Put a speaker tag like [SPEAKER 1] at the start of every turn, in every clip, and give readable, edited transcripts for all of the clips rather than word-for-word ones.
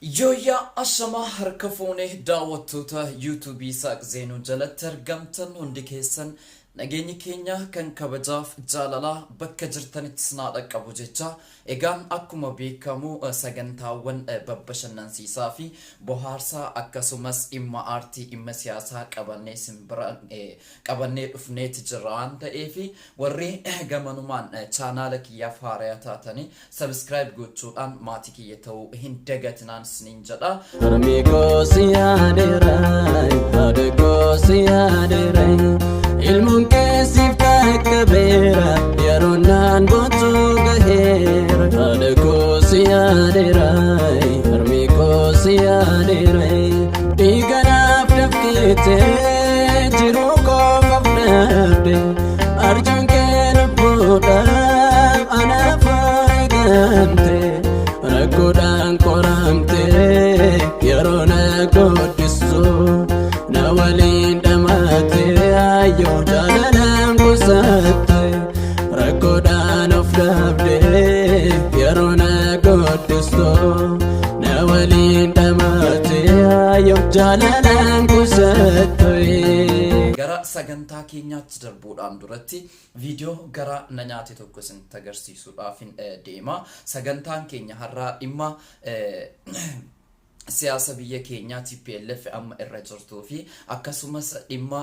[SPEAKER 1] Yooyyaa ashamaa harka fuune daawwattoota yuutuubii Saaq Zeenuu jalatti argamtan hundi keessan nageenyi keenya kan kabajaaf jaalalaa bakka jirtanitti sinaa dhaqqabu jecha egaan akkuma beekamu sagantaawwan babbashannansiisaa fi bohaarsaa akkasumas dhimma aartii dhimma siyaasaa qabannee isin bira qabannee dhufneeti jirra waan ta'eef warri gamanumaan chaanaala kiyyaaf haaraya taatanii Subscribe gochuudhaan maatii kiyya ta'uu hin dagatinaan isiniin jedha.
[SPEAKER 2] Harmee koo si yaadeera, haadha koo si yaadeera, ilmoon kee siif qaqqabeera, yeroo naan bootu gaheera. Haadha koo si yaadeera, harmee koo si yaadeera, dhiiga naaf dafqite, jiruu koo fafdhabde, arjoon kee lubbuudha. Anaaf eegamte rakkoodhaan qoramte yeroo na guddistu na waliin dhamaate ayyoo jaalalaan qusatte rakkoodhaan of dhabde yeroo na guddistu na waliin dhamaate ayyoo jaalalaan qusatte.
[SPEAKER 1] Gara sagantaa keenyaatti darbuudhaan duratti Viidiyoo garaa na nyaate tokko isinitti agarsiisuudhaafin deema. Sagantaan keenya har'aa dhimma siyaasa biyya keenyaa TPLF amma irra jirtuu fi akkasumas dhimma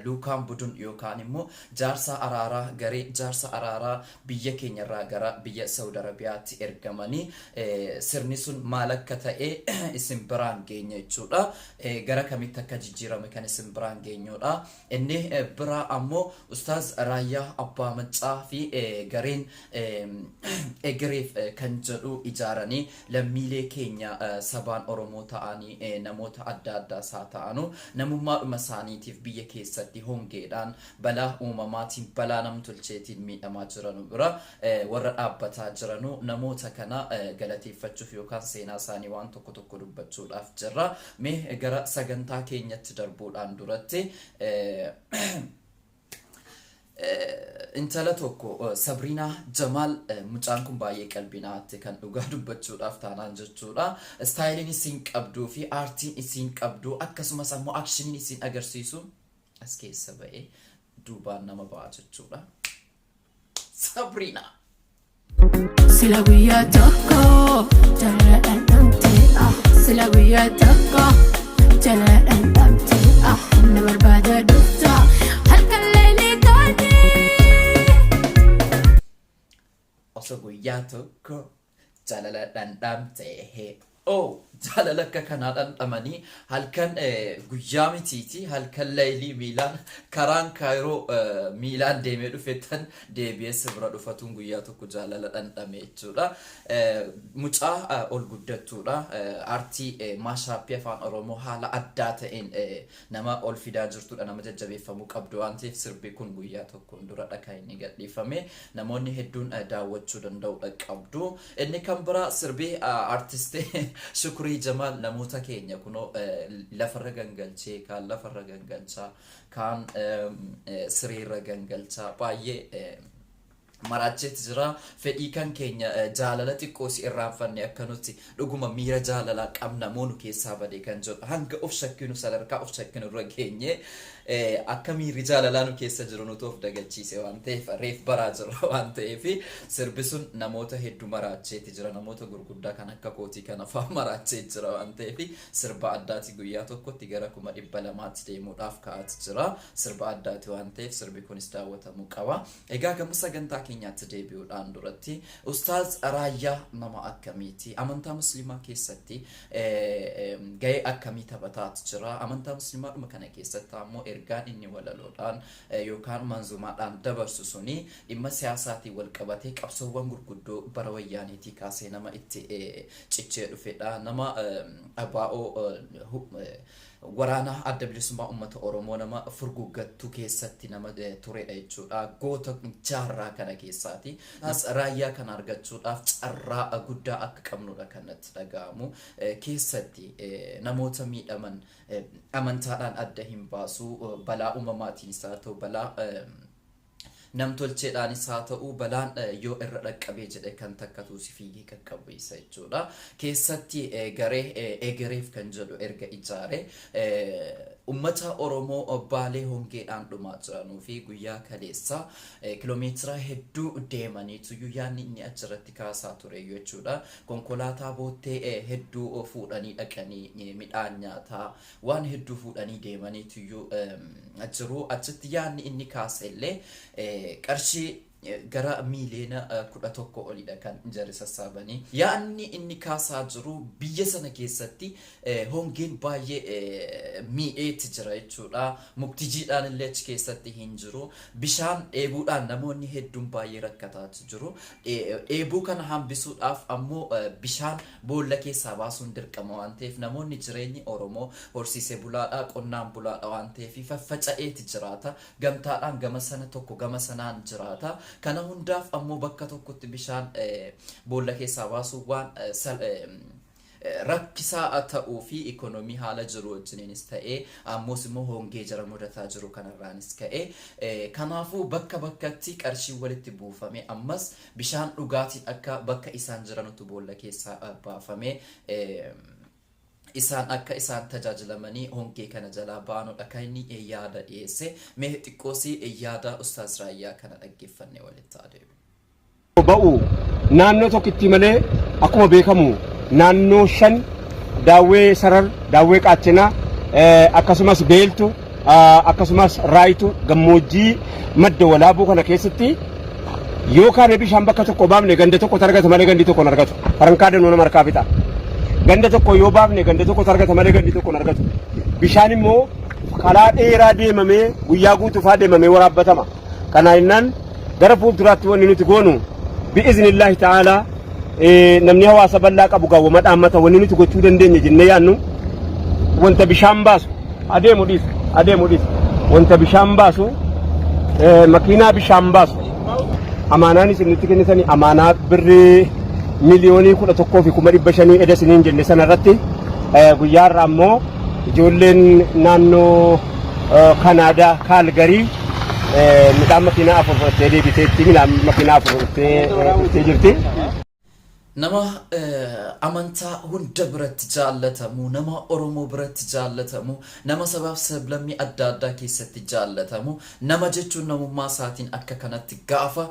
[SPEAKER 1] Luukaan Budun yookaan immoo jaarsa araaraa garee jaarsa araaraa biyya keenya irraa gara biyya Saudi Arabiyaatti ergamanii sirni sun maal akka ta'e isin biraan geenya jechuudha. Gara kamitti akka jijjiirame kan isin biraan geenyudha. Inni biraa ammoo Ustaaz Raayyaa Abbaa Maccaa fi gareen Egereef kan jedhu ijaaranii lammiilee keenya sabaan Oromoo ta'anii namoota adda addaas haa ta'anu namummaadhuma isaaniitiif biyya keessatti hongeedhaan balaa uumamaatiin balaa namtolcheetiin miidhamaa jiranu bira warra dhaabbataa jiranu namoota kana galateeffachuuf yookaan seenaa isaanii waan tokko tokko dubbachuudhaaf jirra. Mee gara sagantaa keenyatti darbuudhaan duratti intala tokko Sabriinaa Jamaal mucaan kun baay'ee qalbii na hatte kan dhugaa dubbachuudhaaf taanaan jechuudha. Istaayiliin isiin qabduu fi aartiin isiin qabdu akkasumas ammoo akshiniin isiin agarsiisu as keessa ba'ee duubaan nama ba'a jechuudha. Sabriinaa.
[SPEAKER 3] Sila guyyaa tokko jaalala dhandhamte ah sila guyyaa tokko jaalala dhandhamte ah na barbaada dhufta halkan leelii kaatee.
[SPEAKER 1] Osoo guyyaa tokko jaalala dhandhamte Oh, jaalala akka kanaa dhandhamanii halkan guyyaa mitiiti halkan laylii miilaan karaan kaayiroo miilaan deemee dhufe tan deebi'ee si bira dhufatuun guyyaa tokko jaalala dhandhame jechuudha. Mucaa ol guddattuudha. Aartii maashaappii afaan Oromoo haala addaa ta'een nama ol fidaa jirtudha. Nama jajjabeeffamuu qabdu waan ta'eef sirbi kun guyyaa tokkoon duradha kan inni gadhiifame. Namoonni hedduun daawwachuu danda'udha qabdu. Inni kan biraa sirbi artist Shukrii Jamaal namoota keenya kunoo lafarra gangalchee kaan lafarra gangalchaa kaan sireerra gangalchaa baay'ee maraacheeti jira. Fedhii kan keenya jaalala xiqqoo si irraanfanne akka nuti dhuguma miira jaalalaa qabna moo nu keessaa bade kan jedhu hanga of shakkinu sadarkaa of shakkinu irra geenye akka miirri jaalalaa nu keessa jiru nutu of dagachiise waan ta'eef reef baraa jirra waan ta'eef sirbi sun namoota hedduu maraacheeti jira namoota gurguddaa kan akka kootii kana fa'aa maraachee jira waan ta'eef sirba addaati guyyaa tokkotti gara 200,000tti deemuudhaaf ka'aati jira sirba addaati waan ta'eef sirbi kunis daawwatamuu qaba. Egaa gama sagantaa keenyaatti deebi'uudhaan duratti Ustaaz Raayyaa nama akkamiiti? Amantaa Musliimaa keessatti gahee akkamii taphataat jira? Amantaa Musliimaadhuma kana keessatti ammoo ergaan inni walaloodhaan yookaan manzuumaadhaan dabarsu suni dhimma siyaasaatiin wal qabatee qabsoowwan gurguddoo bara wayyaaniitii kaasee nama itti cichee dhufedha. Nama ABO Waraana Adda Bilisummaa Uummata Oromoo nama furguggattuu keessatti nama turedha jechuudha. Goota jaarraa kana keessaati. As raayyaa kana argachuudhaaf carraa guddaa akka qabnudha kan natti dhaga'amu. Keessatti namoota miidhaman amantaadhaan adda hin baasu. Balaa uumamaatiinis haa ta'u balaa Namtolcheedhaanis haa ta'u balaan yoo irra dhaqqabee jedhe kan takkatuu si fiigee qaqqabu isa jechuudha. Keessatti garee Egereef kan jedhu erga ijaare ummata Oromoo Baalee hongeedhaan dhumaa jiranuu fi guyyaa kaleessaa kiloomeetira hedduu deemaniituyyuu yaadni inni achirratti kaasaa ture jechuudha. Konkolaataa boottee hedduu fuudhanii dhaqanii midhaan nyaataa waan hedduu fuudhanii deemaniituyyuu jiru. Achitti yaadni inni kaase illee qarshii gara miiliyoona 11 olidha kan jarri sassaabanii. Yaadni inni kaasaa jiru biyya sana keessatti hongeen baay'ee miidheetti jira jechuudha. Mukti jiidhaan illee achi keessatti hin jiru. Bishaan dheebuudhaan namoonni hedduun baay'ee rakkataa jiru. Dheebuu kana hambisuudhaaf ammoo bishaan boolla keessaa baasuun dirqama waan ta'eef namoonni jireenyi Oromoo horsiisee bulaadha, qonnaan bulaadha waan ta'eef faffaca'eeti jiraata. Gamtaadhaan gama sana tokko gama sanaan jiraata. Kana hundaaf ammoo bakka tokkotti bishaan boolla keessaa baasuu waan rakkisaa ta'uu fi ikonomii haala jiru wajjiniinis ta'ee ammoos immoo hongee jara mudataa jiru kanarraanis ka'ee kanaafuu bakka bakkatti qarshiin walitti buufame ammas bishaan dhugaatiin akka bakka isaan jiranutti boolla keessaa baafamee isaan akka isaan tajaajilamanii hongee kana jalaa ba'anudha kan inni yaada dhiyeesse. Mee xiqqoosii yaada Ustaaz Raayyaa kana dhaggeeffannee walitti adeemu.
[SPEAKER 4] Ba'u naannoo tokkitti malee akkuma beekamu naannoo shan Daawwee Sarar, Daawwee Qaachinaa, akkasumas Beeltu, akkasumas Raayitu gammoojjii Madda Walaabuu kana keessatti yoo kaane bishaan bakka tokko baafne ganda tokkotu argata malee gandi tokko hin argatu. Farankaa danuu nama harkaa fixa. Ganda tokko yoo baafne ganda tokkotu argata malee gandi tokko hin argatu. Bishaan immoo karaa dheeraa deemamee guyyaa guutuufaa deemamee waraabbatama. Kanaa jennaan gara fuulduraatti wanni nuti goonu bi'iznillaahi ta'aalaa namni hawaasa bal'aa qabu gaawwama dhaammata wanni nuti gochuu dandeenya jennee yaadnu wanta bishaan baasu adeemu dhiisa adeemu dhiisa wanta bishaan baasu makiinaa bishaan baasu amaanaan isin nutti kennitanii amaanaa birrii 11,500,000 eda isiniin jenne sana irratti guyyaa har'aa immoo ijoolleen naannoo Kanaadaa Kaalgarii midhaan makiinaa 4 fudhattee deebiteetti midhaan makiinaa 4 fudhattee dhuftee jirti.
[SPEAKER 1] Nama amantaa hunda biratti jaallatamu, nama Oromoo biratti jaallatamu, nama sabaaf sablammii adda addaa keessatti jaallatamu, nama jechuun namummaa isaatiin akka kanatti gaafa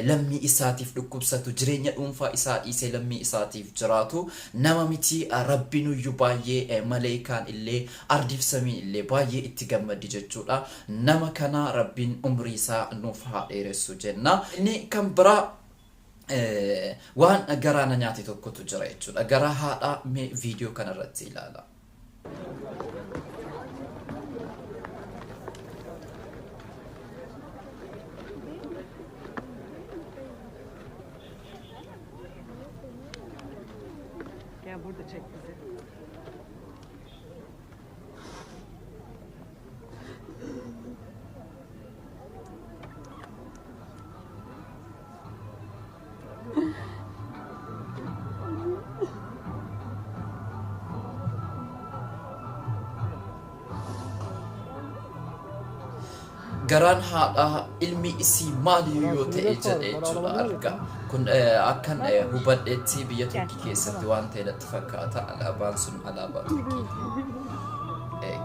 [SPEAKER 1] lammii isaatiif dhukkubsatu, jireenya dhuunfaa isaa dhiisee lammii isaatiif jiraatu, nama miti Rabbinuyyuu baay'ee maleekaan illee ardiif samiin illee baay'ee itti gammaddi jechuudha. Nama kana Rabbiin umrii isaa nuuf haa dheeressu jenna. Inni kan biraa waan garaa na nyaate tokkotu jira jechuudha. Garaa haadhaa mee viidiyoo kanarratti ilaala.
[SPEAKER 5] Gel burada çek bizi.
[SPEAKER 1] Garaan haadhaa ilmi isii maaliyyuu yoo ta'e jedhe jechuudha arga. Kun akkan hubadhetti biyya Turkii keessatti waan ta'e natti fakkaata. Alaabaan sun alaabaa Turkiiti.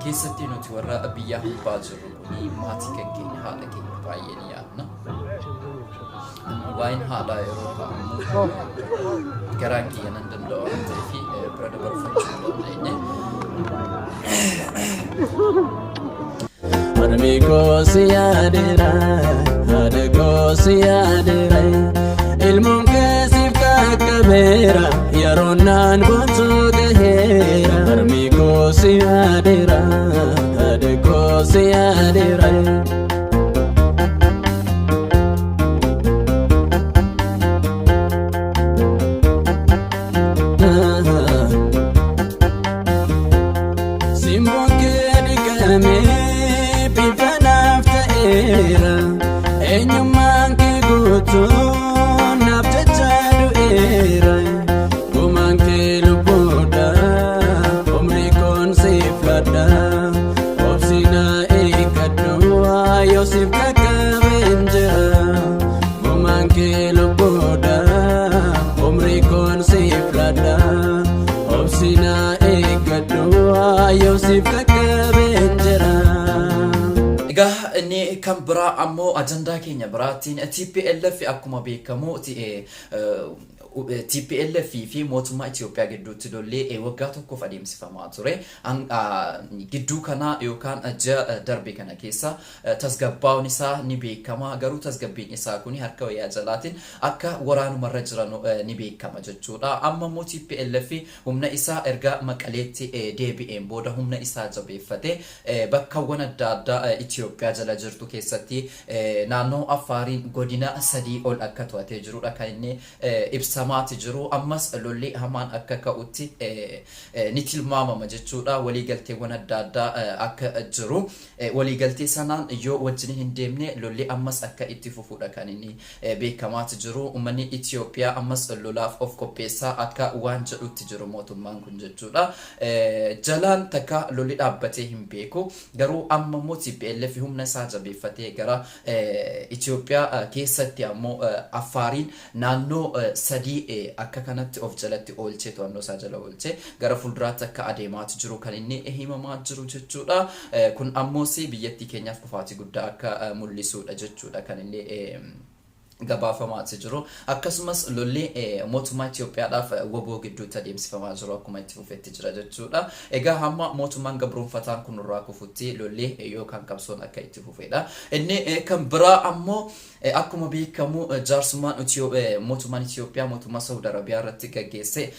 [SPEAKER 1] Keessatti nuti warra biyya hambaa jirru kuni maatii kan keenya haadha keenya baay'ee ni yaadna. Waa'een haadhaa yeroo ka'amu garaan kiyya nan danda'u waan ta'eef bira dabarfachuu hin dandeenye.
[SPEAKER 2] Harmi koo si yaadeera, haadha koo si yaadeera. Ilmoon kee siif qaqqabeera, yeroo naan boonsu gaheera. Harmi koo si yaadeera, haadha koo si yaadeera. Simboon kee dhiqamee bifa naaf ta'eera. Eenyummaan kee guutuun naaf jecha du'eera. Gumaan kee lubbuudha, umrii koon siif laadha. Obsi na eeggadhu Kaayyoo siif qaqqabeen jira.
[SPEAKER 1] Egaa inni kan biraa ammoo ajandaa keenya biraatiin TPLF akkuma beekamu TPLF fi mootummaa Itoophiyaa gidduutti lolli waggaa tokkoof adeemsifamaa ture. Gidduu kana yookaan ji'a darbe kana keessa tasgabbaa'uun isaa ni beekama. Garuu tasgabbiin isaa kun harka wayyaa jalaatiin akka waraanumarra jiran ni beekama jechuudha. Amma immoo TPLF humna isaa erga Maqaleetti deebi'een booda humna isaa jabeeffatee bakkawwan adda addaa Itoophiyaa jala jirtu keessatti naannoo Affaariin godina 3 ol akka to'atee jirudha kan inni ibsamaati jiru. Ammas lolli hamaan akka ka'utti ni tilmaamama jechuudha. Waliigalteewwan adda addaa akka jiru. Waliigaltee sanaan yoo wajjin hin deemne lolli ammas akka itti fufuudha kan inni beekamaati jiru. Uummanni Itoophiyaa ammas lolaaf of qopheessaa akka waan jedhutti jiru mootummaan kun jechuudha. Jalaan takka lolli dhaabbatee hin beeku. Garuu amma immoo TPLF humna isaa jabeeffatee gara Itoophiyaa keessatti ammoo Affaariin naannoo 3 akka kanatti of jalatti oolchee to'annoo isaa jala oolchee gara fuulduraatti akka adeemaati jiru kan inni himamaa jiru jechuudha. Kun ammoos biyyattii keenyaaf kufaatii guddaa akka mul'isuudha jechuudha kan inni gabaafamaati jiru. Akkasumas lolli mootummaa Itoophiyaadhaaf wbo gidduutti adeemsifamaa jiru akkuma itti fufetti jira jechuudha. Egaa hamma mootummaan gabroomfataan kun nurraa kufutti lolli yookaan qabsoon akka itti fufedha. Inni kan biraa ammoo akkuma beekamu jaarsummaan mootummaan Itoophiyaa mootummaa Saawud Arabiyaa irratti gaggeesse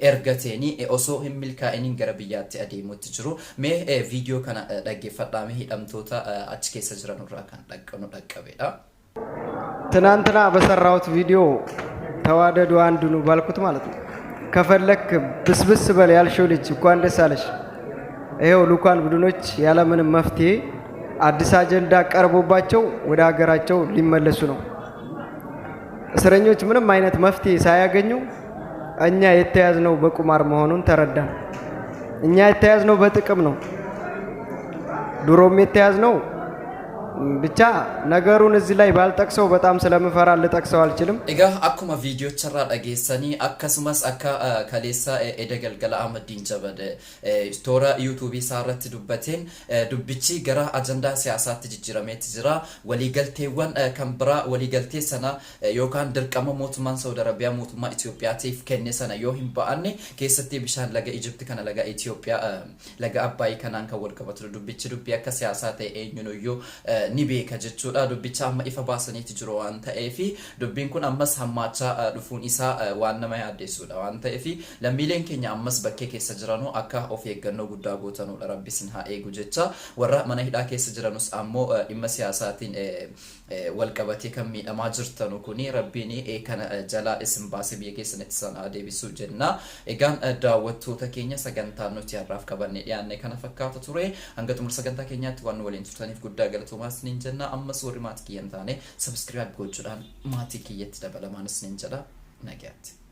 [SPEAKER 1] ergateeni osoo hin milkaa'iniin gara biyyaatti adeemuutti jiru. Mee viidiyoo kana dhaggeeffadhaa mee hidhamtoota achi keessa jiran irraa kan nu dhaqqabedha.
[SPEAKER 6] ትናንትና በሰራሁት ቪዲዮ ተዋደዱ አንዱ ነው ባልኩት ማለት ነው። ከፈለክ ብስብስ በል ያልሽው ልጅ እንኳን ደስ አለሽ። ይኸው ልኡካን ቡድኖች ያለምንም መፍትሄ አዲስ አጀንዳ ቀርቦባቸው ወደ ሀገራቸው ሊመለሱ ነው። እስረኞች ምንም አይነት መፍትሄ ሳያገኙ እኛ የተያዝነው በቁማር መሆኑን ተረዳን። እኛ የተያዝነው በጥቅም ነው። ድሮም የተያዝነው ብቻ ነገሩን እዚህ ላይ ባልጠቅሰው በጣም ስለምፈራ ልጠቅሰው አልችልም።
[SPEAKER 1] Egaa akkuma viidiyocharraa dhageessanii akkasumas akka kaleessa eda galgala Ahmaddiin Jabal toora yuutuubii isaa irratti dubbateen dubbichi gara ajandaa siyaasaatti jijjiirameeti jira. Waliigalteewwan kan biraa waliigaltee sana yookaan dirqama mootummaan Saawud Arabiyaa mootummaa Itoophiyaatiif kenne sana yoo hin ba'anne keessatti bishaan laga Ijipti kana laga Itoophiyaa laga Abbaayii kanaan kan wal qabatudha. Dubbichi dubbii akka siyaasaa ta'e eenyunuyyuu ni beeka jechuudha. Dubbicha amma ifa baasaniiti jiru waan ta'eef dubbiin kun ammas hammaachaa dhufuun isaa waan nama yaaddeessudha waan ta'eef lammiileen keenya ammas bakkee keessa jiranuu akka of eeggannoo guddaa gootanudha. Rabbi isin haa eegu jecha warra mana hidhaa keessa jiranus ammoo dhimma siyaasaatiin wal qabatee kan miidhamaa jirtanu kuni Rabbiin kana jalaa isin baasee biyya keessanitti isaan haa deebisu jenna. Egaan daawwattoota keenya sagantaan nuti har'aaf qabannee dhiyaanne kana fakkaata ture. Hanga xumura sagantaa keenyaatti waan nu waliin turtaniif guddaa galatoomaa isiniin jenna. Ammas warri maatii kiyya hin taane subscribe gochuudhaan maatii kiyyatti dabalamaan isiniin jedha. Nagaatti.